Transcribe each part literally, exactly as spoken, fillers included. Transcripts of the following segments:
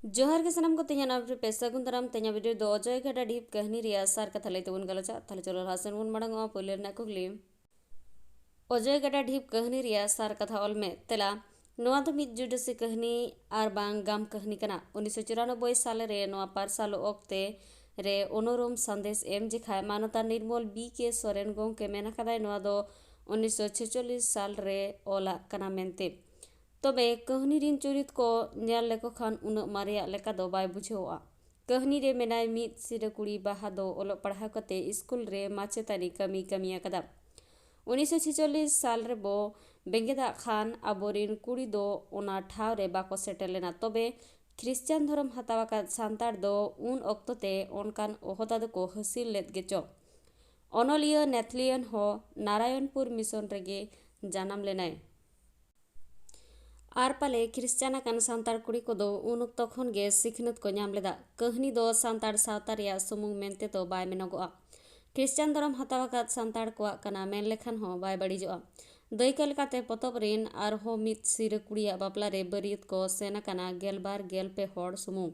ᱡᱚᱦᱟᱨ ᱜᱮ ᱥᱟᱱᱟᱢ ᱠᱚ, ᱛᱮᱦᱮᱧᱟᱜ ᱱᱟᱣᱟ video ᱯᱮ ᱥᱟᱹᱜᱩᱱ ᱫᱟᱨᱟᱢ᱾ ᱛᱮᱦᱮᱧᱟᱜ video ᱫᱚ ᱚᱡᱚᱭ ᱜᱟᱰᱟ ᱰᱷᱤᱯ ᱠᱟᱹᱦᱱᱤ ᱨᱮᱭᱟᱜ ᱥᱟᱨ ᱠᱟᱛᱷᱟ ᱞᱟᱹᱭ ᱛᱮᱵᱚᱱ ᱜᱟᱞᱚᱪᱟ᱾ ᱛᱟᱦᱞᱮ ᱪᱚᱞᱚ ᱞᱟᱦᱟ ᱥᱮᱱ ᱵᱚᱱ ᱢᱟᱲᱟᱝᱚᱜᱼᱟ᱾ ᱯᱳᱭᱞᱳ ᱨᱮᱱᱟᱜ ᱠᱩᱠᱞᱤ, ᱚᱡᱚᱭ ᱜᱟᱰᱟ ᱰᱷᱤᱯ ᱠᱟᱹᱦᱱᱤ ᱨᱮᱭᱟᱜ ᱥᱟᱨ ᱠᱟᱛᱷᱟ ᱚᱞ ᱢᱮ᱾ ᱛᱮᱞᱟ, ᱱᱚᱣᱟ ᱫᱚ ᱢᱤᱫ ᱡᱩᱰᱟᱹᱥᱤ ᱠᱟᱹᱦᱱᱤ ᱟᱨ ᱵᱟᱝ ᱜᱟᱢ ᱠᱟᱹᱦᱱᱤ ᱠᱟᱱᱟ᱾ ᱩᱱᱤᱥᱥᱚ ᱪᱩᱨᱟᱱᱚᱵᱵᱳᱭ ᱥᱟᱞ ᱨᱮ ᱱᱚᱣᱟ ᱯᱟᱨᱥᱟᱞᱚᱜ ᱚᱠᱛᱮ ᱨᱮ ᱚᱱᱚᱨᱚᱢ ᱥᱟᱸᱫᱮᱥ ᱮᱢ ᱡᱮᱠᱷᱟᱡ ᱢᱟᱱᱚᱛᱟᱱ ᱱᱤᱨᱢᱚᱞ ᱵᱤ ᱠᱮ ᱥᱚᱨᱮᱱ ᱜᱚᱢᱠᱮ ᱢᱮᱱ ᱟᱠᱟᱫᱟᱭ, ᱱᱚᱣᱟ ᱫᱚ ᱩᱱᱤᱥᱥᱚ ᱪᱷᱮᱪᱚᱞᱞᱤᱥ ᱥᱟᱞ ᱨᱮ ᱚᱞᱟᱜ ᱠᱟᱱᱟ ᱢᱮᱱᱛᱮ᱾ ᱛᱚᱵᱮ ᱠᱟᱹᱦᱱᱤ ᱨᱤᱱ ᱪᱩᱨᱤᱛ ᱠᱚ ᱧᱮᱞ ᱞᱮᱠᱚ ᱠᱷᱟᱱ ᱩᱱᱟᱹᱜ ᱢᱟᱨᱮᱭᱟᱜ ᱞᱮᱠᱟ ᱫᱚ ᱵᱟᱭ ᱵᱩᱡᱷᱟᱹᱣᱚᱜᱼᱟ᱾ ᱠᱟᱹᱦᱱᱤ ᱨᱮ ᱢᱮᱱᱟᱭ ᱢᱤᱫ ᱥᱤᱨᱟᱹ ᱠᱩᱲᱤ ᱵᱟᱦᱟ ᱫᱚ ᱚᱞᱚᱜ ᱯᱟᱲᱦᱟᱣ ᱠᱟᱛᱮ ᱥᱠᱩᱞ ᱨᱮ ᱢᱟᱪᱮᱛᱟᱹᱱᱤ ᱠᱟᱹᱢᱤ ᱠᱟᱹᱢᱤ ᱟᱠᱟᱫᱟ᱾ ᱩᱱᱤᱥᱥᱚ ᱪᱷᱮᱪᱚᱞᱞᱤᱥ ᱥᱟᱞ ᱨᱮᱵᱚ ᱵᱮᱸᱜᱮᱫᱟᱜ ᱠᱷᱟᱱ ᱟᱵᱚᱨᱤᱱ ᱠᱩᱲᱤ ᱫᱚ ᱚᱱᱟ ᱴᱷᱟᱶ ᱨᱮ ᱵᱟᱠᱚ ᱥᱮᱴᱮᱨ ᱞᱮᱱᱟ᱾ ᱛᱚᱵᱮ ᱠᱷᱨᱤᱥᱪᱟᱱ ᱫᱷᱚᱨᱚᱢ ᱦᱟᱛᱟᱣ ᱟᱠᱟᱫ ᱥᱟᱱᱛᱟᱲ ᱫᱚ ᱩᱱ ᱚᱠᱛᱚ ᱛᱮ ᱚᱱᱠᱟᱱ ᱚᱦᱚᱫᱟ ᱫᱚᱠᱚ ᱦᱟᱹᱥᱤᱞ ᱞᱮᱫ ᱜᱮᱪᱚ᱾ ᱚᱱᱚᱞᱤᱭᱟᱹ ᱱᱮᱛᱷᱞᱤᱭᱚᱱ ᱦᱚᱸ ᱱᱟᱨᱟᱭᱚᱱᱯᱩᱨ ᱢᱤᱥᱚᱱ ᱨᱮᱜᱮ ᱡᱟᱱᱟᱢ ᱞᱮᱱᱟᱭ᱾ ᱟᱨ ᱯᱟᱞᱮ ᱠᱷᱨᱤᱥᱪᱟᱱ ᱟᱠᱟᱱ ᱥᱟᱱᱛᱟᱲ ᱠᱩᱲᱤ ᱠᱚᱫᱚ ᱩᱱ ᱚᱠᱛᱚ ᱠᱷᱚᱱ ᱜᱮ ᱥᱤᱠᱷᱱᱟᱹᱛ ᱠᱚ ᱧᱟᱢ ᱞᱮᱫᱟ᱾ ᱠᱟᱹᱦᱱᱤ ᱫᱚ ᱥᱟᱱᱛᱟᱲ ᱥᱟᱶᱛᱟ ᱨᱮᱭᱟᱜ ᱥᱩᱢᱩᱝ ᱢᱮᱱᱛᱮ ᱫᱚ ᱵᱟᱭ ᱢᱮᱱᱚᱜᱚᱜᱼᱟ᱾ ᱠᱷᱨᱤᱥᱪᱟᱱ ᱫᱷᱚᱨᱚᱢ ᱦᱟᱛᱟᱣ ᱟᱠᱟᱫ ᱥᱟᱱᱛᱟᱲ ᱠᱚᱣᱟᱜ ᱠᱟᱱᱟ ᱢᱮᱱ ᱞᱮᱠᱷᱟᱱ ᱦᱚᱸ ᱵᱟᱭ ᱵᱟᱹᱲᱤᱡᱚᱜᱼᱟ᱾ ᱫᱟᱹᱭᱠᱟᱹ ᱞᱮᱠᱟᱛᱮ ᱯᱚᱛᱚᱵ ᱨᱤᱱ ᱟᱨᱦᱚᱸ ᱢᱤᱫ ᱥᱤᱨᱟᱹ ᱠᱩᱲᱤᱭᱟᱜ ᱵᱟᱯᱞᱟ ᱨᱮ ᱵᱟᱹᱨᱭᱟᱹᱛ ᱠᱚ ᱥᱮᱱ ᱟᱠᱟᱱᱟ ᱜᱮᱞᱵᱟᱨ ᱜᱮᱞ ᱯᱮ ᱦᱚᱲ ᱥᱩᱢᱩᱝ᱾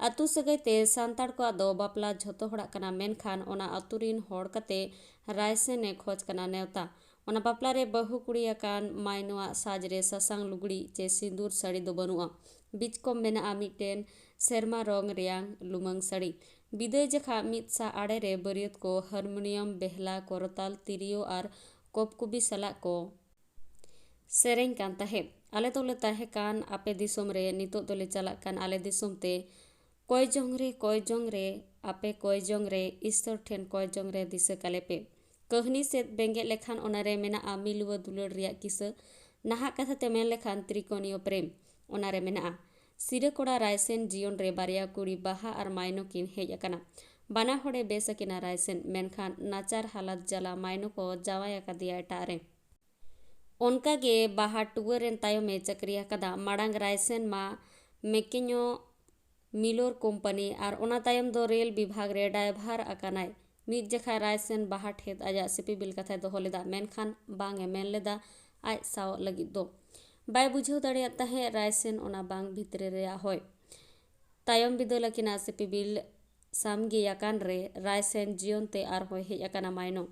ᱟᱹᱛᱩ ᱥᱟᱹᱜᱟᱹᱭ ᱛᱮ ᱥᱟᱱᱛᱟᱲ ᱠᱚᱣᱟᱜ ᱫᱚ ᱵᱟᱯᱞᱟ ᱡᱷᱚᱛᱚ ᱦᱚᱲᱟᱜ ᱠᱟᱱᱟ, ᱢᱮᱱᱠᱷᱟᱱ ᱚᱱᱟ ᱟᱹᱛᱩ ᱨᱤᱱ ᱦᱚᱲ ᱠᱟᱛᱮ ᱨᱟᱭᱥᱮᱱ ᱮ ᱠᱷᱚᱡᱽ ᱠᱟᱱᱟ ᱱᱮᱣᱛᱟ᱾ ᱚᱱᱟ ᱵᱟᱯᱞᱟ ᱨᱮ ᱵᱟᱹᱦᱩ ᱠᱩᱲᱤ ᱟᱠᱟᱱ ᱢᱟᱭᱱᱚᱣᱟᱜ ᱥᱟᱡᱽ ᱨᱮ ᱥᱟᱥᱟᱝ ᱞᱩᱜᱽᱲᱤ ᱪᱮ ᱥᱤᱸᱫᱩᱨ ᱥᱟᱹᱲᱤ ᱫᱚ ᱵᱟᱹᱱᱩᱜᱼᱟ᱾ ᱵᱤᱪᱠᱚᱢ ᱢᱮᱱᱟᱜᱼᱟ ᱢᱤᱫᱴᱮᱱ ᱥᱮᱨᱢᱟ ᱨᱚᱝ ᱨᱮᱭᱟᱝ ᱞᱩᱢᱟᱹᱝ ᱥᱟᱹᱲᱤ᱾ ᱵᱤᱫᱟᱹᱭ ᱡᱚᱠᱷᱟ ᱢᱤᱫ ᱥᱟ ᱟᱲᱮ ᱨᱮ ᱵᱟᱹᱨᱭᱟᱹᱛ ᱠᱚ ᱦᱟᱨᱢᱳᱱᱤᱭᱟᱢ, ᱵᱮᱦᱞᱟ, ᱠᱚᱨᱛᱟᱞ, ᱛᱤᱨᱭᱳ ᱟᱨ ᱠᱚᱯᱠᱩᱵᱤ ᱥᱟᱞᱟᱜ ᱠᱚ ᱥᱮᱨᱮᱧ ᱠᱟᱱ ᱛᱟᱦᱮᱸᱫ᱾ ᱟᱞᱮ ᱫᱚᱞᱮ ᱛᱟᱦᱮᱸ ᱠᱟᱱ ᱟᱯᱮ ᱫᱤᱥᱚᱢ ᱨᱮ, ᱱᱤᱛᱚᱜ ᱫᱚᱞᱮ ᱪᱟᱞᱟᱜ ᱠᱟᱱ ᱟᱞᱮ ᱫᱤᱥᱚᱢ ᱛᱮ᱾ ᱠᱚᱭ ᱡᱚᱝ ᱨᱮ, ᱠᱚᱭ ᱡᱚᱝ ᱨᱮ, ᱟᱯᱮ ᱠᱚᱭ ᱡᱚᱝ ᱨᱮ, ᱤᱥᱥᱚᱨ ᱴᱷᱮᱱ ᱠᱚᱭ ᱡᱚᱝ ᱨᱮ, ᱫᱤᱥᱟᱹ ᱠᱟᱞᱮ ᱯᱮ᱾ ᱠᱟᱹᱦᱱᱤ ᱥᱮᱫ ᱵᱮᱸᱜᱮᱫ ᱞᱮᱠᱷᱟᱱ ᱚᱱᱟᱨᱮ ᱢᱮᱱᱟᱜᱼᱟ ᱢᱤᱞᱣᱟᱹ ᱫᱩᱞᱟᱹᱲ ᱨᱮᱭᱟᱜ ᱠᱤᱥᱟᱹ᱾ ᱱᱟᱦᱟᱜ ᱠᱟᱛᱷᱟ ᱛᱮ ᱢᱮᱱ ᱞᱮᱠᱷᱟᱱ ᱛᱨᱤᱠᱳᱱᱤᱭᱚ ᱯᱨᱮᱢ᱾ ᱚᱱᱟᱨᱮ ᱢᱮᱱᱟᱜᱼᱟ ᱥᱤᱨᱟᱹ ᱠᱚᱲᱟ ᱨᱟᱭᱥᱮᱱ ᱡᱤᱭᱚᱱ ᱨᱮ ᱵᱟᱨᱭᱟ ᱠᱩᱲᱤ ᱵᱟᱦᱟ ᱟᱨ ᱢᱟᱭᱱᱚ ᱠᱤᱱ ᱦᱮᱡ ᱟᱠᱟᱱᱟ᱾ ᱵᱟᱱᱟ ᱦᱚᱲᱮ ᱵᱮᱥ ᱟᱹᱠᱤᱱᱟ ᱨᱟᱭᱥᱮᱱ, ᱢᱮᱱᱠᱷᱟᱱ ᱱᱟᱪᱟᱨ ᱦᱟᱞᱟᱛ ᱡᱟᱞᱟ ᱢᱟᱭᱱᱚ ᱠᱚ ᱡᱟᱶᱟᱭ ᱟᱠᱟᱫᱮᱭᱟ ᱮᱴᱟᱜ ᱨᱮ᱾ ᱚᱱᱠᱟ ᱜᱮ ᱵᱟᱦᱟ ᱴᱩᱣᱟᱹᱨ ᱮᱱ ᱛᱟᱭᱚᱢᱮ ᱪᱟᱹᱠᱨᱤ ᱟᱠᱟᱫᱟ᱾ ᱢᱟᱲᱟᱝ ᱨᱟᱭᱥᱮᱱ ᱢᱟ ᱢᱮᱠᱮᱧᱚ ᱢᱤᱞᱚᱨ ᱠᱳᱢᱯᱟᱱᱤ ᱟᱨ ᱚᱱᱟ ᱛᱟᱭᱚᱢ ᱫᱚ ᱨᱮᱞ ᱵᱤᱵᱷᱟᱜᱽ ᱨᱮ ᱰᱟᱭᱵᱷᱟᱨ ᱟᱠᱟᱱᱟᱭ᱾ ᱢᱤᱫ ᱡᱚᱠᱷᱟ ᱨᱟᱭᱥᱮᱱ ᱵᱟᱦᱟ ᱴᱷᱮᱫ ᱟᱡᱟᱜ ᱥᱤᱯᱤᱵᱤᱞ ᱠᱟᱛᱷᱟᱭ ᱫᱚᱦᱚ ᱞᱮᱫᱟ, ᱢᱮᱱᱠᱷᱟᱱ ᱵᱟᱝ ᱮ ᱢᱮᱱ ᱞᱮᱫᱟ ᱟᱡ ᱥᱟᱶᱚᱜ ᱞᱟᱹᱜᱤᱫ ᱫᱚ᱾ ᱵᱟᱭ ᱵᱩᱡᱷᱟᱹᱣ ᱫᱟᱲᱮᱭᱟᱫ ᱛᱟᱦᱮᱸᱫ ᱨᱟᱭᱥᱮᱱ ᱚᱱᱟ ᱵᱟᱝ ᱵᱷᱤᱛᱨᱤ ᱨᱮᱭᱟᱜ ᱦᱚᱭ᱾ ᱛᱟᱭᱚᱢ ᱵᱤᱫᱟᱹᱞ ᱟᱹᱠᱤᱱᱟᱜ ᱥᱤᱯᱤᱵᱤᱞ ᱥᱟᱢᱜᱮ ᱟᱠᱟᱱ ᱨᱮ ᱨᱟᱭᱥᱮᱱ ᱡᱤᱭᱚᱱ ᱛᱮ ᱟᱨᱦᱚᱸᱭ ᱦᱮᱡ ᱟᱠᱟᱱᱟ ᱢᱟᱭᱱᱚ᱾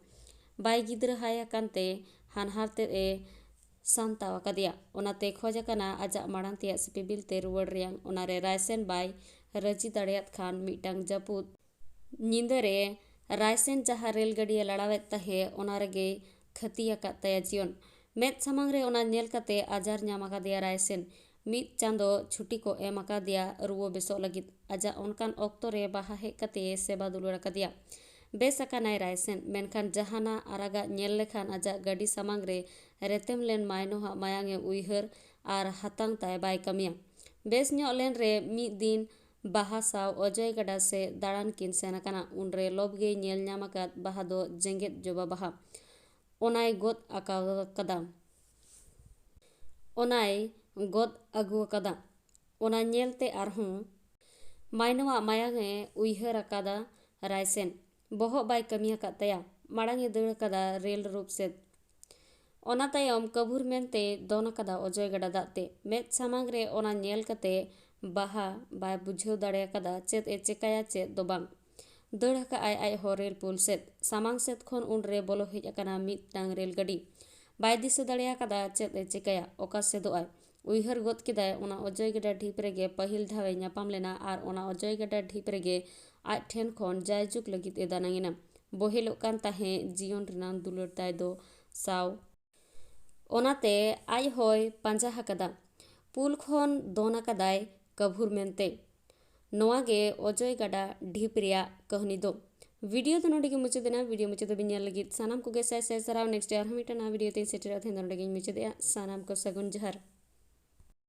ᱵᱟᱭ ᱜᱤᱫᱽᱨᱟᱹ ᱦᱟᱭ ᱟᱠᱟᱱ ᱛᱮ ᱦᱟᱱᱦᱟᱨ ᱛᱮᱫ ᱮ ᱥᱟᱱᱛᱟᱣ ᱟᱠᱟᱫᱮᱭᱟ᱾ ᱚᱱᱟᱛᱮ ᱠᱷᱚᱡᱽ ᱟᱠᱟᱱᱟ ᱟᱡᱟᱜ ᱢᱟᱲᱟᱝ ᱛᱮᱭᱟᱜ ᱥᱤᱯᱤᱵᱤᱞ ᱛᱮ ᱨᱩᱣᱟᱹᱲ ᱨᱮᱭᱟᱝ᱾ ᱚᱱᱟᱨᱮ ᱨᱟᱭᱥᱮᱱ ᱵᱟᱭ ᱨᱟᱹᱡᱤ ᱫᱟᱲᱮᱭᱟᱫ ᱠᱷᱟᱱ ᱢᱤᱫᱴᱟᱝ ᱡᱟᱹᱯᱩᱫ ᱧᱤᱫᱟᱹ ᱨᱮ ᱨᱟᱭᱥᱮᱱ ᱡᱟᱦᱟᱸ ᱨᱮᱞ ᱜᱟᱹᱰᱤᱭᱮ ᱞᱟᱲᱟᱣᱮᱫ ᱛᱟᱦᱮᱸ, ᱚᱱᱟ ᱨᱮᱜᱮᱭ ᱠᱷᱟᱹᱛᱤ ᱟᱠᱟᱫ ᱛᱟᱭᱟ ᱡᱤᱭᱚᱱ᱾ ᱢᱮᱫ ᱥᱟᱢᱟᱝ ᱨᱮ ᱚᱱᱟ ᱧᱮᱞ ᱠᱟᱛᱮ ᱟᱡᱟᱨ ᱧᱟᱢ ᱟᱠᱟᱫᱮᱭᱟ ᱨᱟᱭᱥᱮᱱ᱾ ᱢᱤᱫ ᱪᱟᱸᱫᱚ ᱪᱷᱩᱴᱤ ᱠᱚ ᱮᱢ ᱟᱠᱟᱫᱮᱭᱟ ᱨᱩᱣᱟᱹ ᱵᱮᱥᱚᱜ ᱞᱟᱹᱜᱤᱫ᱾ ᱟᱡᱟᱜ ᱚᱱᱠᱟᱱ ᱚᱠᱛᱚ ᱨᱮ ᱵᱟᱦᱟ ᱦᱮᱡ ᱠᱟᱛᱮ ᱥᱮᱵᱟ ᱫᱩᱞᱟᱹᱲ ᱟᱠᱟᱫᱮᱭᱟ᱾ ᱵᱮᱥ ᱟᱠᱟᱱᱟᱭ ᱨᱟᱭᱥᱮᱱ, ᱢᱮᱱᱠᱷᱟᱱ ᱡᱟᱦᱟᱱᱟᱜ ᱟᱨᱟᱜᱟᱜ ᱧᱮᱞ ᱞᱮᱠᱷᱟᱱ ᱟᱡᱟᱜ ᱜᱟᱹᱰᱤ ᱥᱟᱢᱟᱝ ᱨᱮ ᱨᱮᱛᱮᱢ ᱞᱮᱱ ᱢᱟᱭᱱᱚᱦᱟᱜ ᱢᱟᱭᱟᱝ ᱮ ᱩᱭᱦᱟᱹᱨ ᱟᱨ ᱦᱟᱛᱟᱝ ᱛᱟᱭ ᱵᱟᱭ ᱠᱟᱹᱢᱤᱭᱟ᱾ ᱵᱮᱥ ᱧᱚᱜ ᱞᱮᱱ ᱨᱮ ᱢᱤᱫ ᱫᱤᱱ ᱵᱟᱦᱟ ᱥᱟᱶ ᱚᱡᱚᱭ ᱜᱟᱰᱟ ᱥᱮᱫ ᱫᱟᱬᱟᱱ ᱠᱤᱱ ᱥᱮᱱ ᱟᱠᱟᱱᱟ᱾ ᱩᱱᱨᱮ ᱞᱚᱵᱽ ᱜᱮᱭ ᱧᱮᱞ ᱧᱟᱢ ᱟᱠᱟᱫ ᱵᱟᱦᱟ ᱫᱚ ᱡᱮᱜᱮᱫ ᱡᱚᱵᱟ ᱵᱟᱦᱟ᱾ ᱚᱱᱟᱭ ᱜᱚᱫ ᱟᱠᱟᱣ ᱠᱟᱫᱟ᱾ ᱚᱱᱟᱭ ᱜᱚᱫ ᱟᱹᱜᱩ ᱟᱠᱟᱫᱟ᱾ ᱚᱱᱟ ᱧᱮᱞᱛᱮ ᱟᱨᱦᱚᱸ ᱢᱟᱭᱱᱚᱣᱟᱜ ᱢᱟᱭᱟᱝ ᱮ ᱩᱭᱦᱟᱹᱨ ᱟᱠᱟᱫᱟ ᱨᱟᱭᱥᱮᱱ᱾ ᱵᱚᱦᱚᱜ ᱵᱟᱭ ᱠᱟᱹᱢᱤ ᱟᱠᱟᱫ ᱛᱟᱭᱟ᱾ ᱢᱟᱲᱟᱝ ᱮ ᱫᱟᱹᱲ ᱟᱠᱟᱫᱟ ᱨᱮᱞ ᱨᱩᱯ ᱥᱮᱫ᱾ ᱚᱱᱟ ᱛᱟᱭᱚᱢ ᱠᱟᱹᱵᱷᱩᱨ ᱢᱮᱱᱛᱮ ᱫᱚᱱ ᱟᱠᱟᱫᱟ ᱚᱡᱚᱭ ᱜᱟᱰᱟ ᱫᱟᱜ ᱛᱮ᱾ ᱢᱮᱫ ᱥᱟᱢᱟᱝ ᱨᱮ ᱚᱱᱟ ᱧᱮᱞ ᱠᱟᱛᱮ ᱵᱟᱦᱟ ᱵᱟᱭ ᱵᱩᱡᱷᱟᱹᱣ ᱫᱟᱲᱮ ᱟᱠᱟᱫᱟ ᱪᱮᱫ ᱮ ᱪᱮᱠᱟᱭᱟ ᱪᱮᱫ ᱫᱚ ᱵᱟᱝ᱾ ᱫᱟᱹᱲ ᱟᱠᱟᱫ ᱟᱭ ᱟᱡ ᱦᱚᱸ ᱨᱮᱞ ᱯᱳᱞ ᱥᱮᱫ᱾ ᱥᱟᱢᱟᱝ ᱥᱮᱫ ᱠᱷᱚᱱ ᱩᱱᱨᱮ ᱵᱚᱞᱚ ᱦᱮᱡ ᱟᱠᱟᱱᱟ ᱢᱤᱫᱴᱟᱝ ᱨᱮᱞ ᱜᱟᱹᱰᱤ᱾ ᱵᱟᱭ ᱫᱤᱥᱟᱹ ᱫᱟᱲᱮ ᱟᱠᱟᱫᱟ ᱪᱮᱫ ᱮ ᱪᱮᱠᱟᱭᱟ, ᱚᱠᱟ ᱥᱮᱫᱚᱜ ᱟᱭ᱾ ᱩᱭᱦᱟᱹᱨ ᱜᱚᱫ ᱠᱮᱫᱟᱭ ᱚᱱᱟ ᱚᱡᱚᱭ ᱜᱟᱰᱟ ᱰᱷᱤᱯ ᱨᱮᱜᱮ ᱯᱟᱹᱦᱤᱞ ᱫᱷᱟᱣ ᱮ ᱧᱟᱯᱟᱢ ᱞᱮᱱᱟ ᱟᱨ ᱚᱱᱟ ᱚᱡᱚᱭ ᱜᱟᱰᱟ ᱰᱷᱤᱯ ᱨᱮᱜᱮ ᱟᱡ ᱴᱷᱮᱱ ᱠᱷᱚᱱ ᱡᱟᱭᱡᱩᱜᱽ ᱞᱟᱹᱜᱤᱫ ᱮ ᱫᱟᱱᱟᱝ ᱮᱱᱟ᱾ ᱵᱚᱦᱮᱞᱚᱜ ᱠᱟᱱ ᱛᱟᱦᱮᱸ ᱡᱤᱭᱚᱱ ᱨᱮᱱᱟᱜ ᱫᱩᱞᱟᱹᱲ ᱛᱟᱭ ᱫᱚ ᱥᱟᱶ᱾ ᱚᱱᱟᱛᱮ ᱟᱡ ᱦᱚᱸᱭ ᱯᱟᱸᱡᱟ ᱟᱠᱟᱫᱟ᱾ ᱯᱩᱞ ᱠᱷᱚᱱ ᱫᱚᱱ ᱟᱠᱟᱫᱟᱭ ᱠᱟᱹᱵᱷᱩᱨ ᱢᱮᱱᱛᱮ᱾ ᱱᱚᱣᱟ ᱜᱮ ᱚᱡᱚᱭ ᱜᱟᱰᱟ ᱰᱷᱤᱯ ᱨᱮᱭᱟᱜ ᱠᱟᱹᱦᱱᱤ ᱫᱚ᱾ ᱵᱷᱤᱰᱤᱭᱳ ᱫᱚ ᱱᱚᱰᱮ ᱜᱮ ᱢᱩᱪᱟᱹᱫ ᱮᱱᱟ᱾ ᱵᱷᱤᱰᱤᱭᱳ ᱢᱩᱪᱟᱹᱫ ᱫᱷᱟᱹᱵᱤᱡ ᱧᱮᱞ ᱞᱟᱹᱜᱤᱫ ᱥᱟᱱᱟᱢ ᱠᱚᱜᱮ ᱥᱟᱭ ᱥᱟᱭ ᱥᱟᱨᱦᱟᱣ᱾ ᱱᱮᱠᱥᱴ ᱟᱨᱦᱚᱸ ᱢᱤᱫᱴᱟᱝ ᱱᱟᱣᱟ ᱵᱷᱤᱰᱤᱭᱳ ᱛᱮᱧ ᱥᱮᱴᱮᱨᱚᱜᱼᱟ᱾ ᱛᱮᱦᱮᱧ ᱫᱚ ᱱᱚᱰᱮ ᱜᱮᱧ ᱢᱩᱪᱟᱹᱫᱮᱜᱼᱟ᱾ ᱥᱟᱱᱟᱢ ᱠᱚ ᱥᱟᱹᱜᱩᱱ ᱡᱚᱦᱟᱨ᱾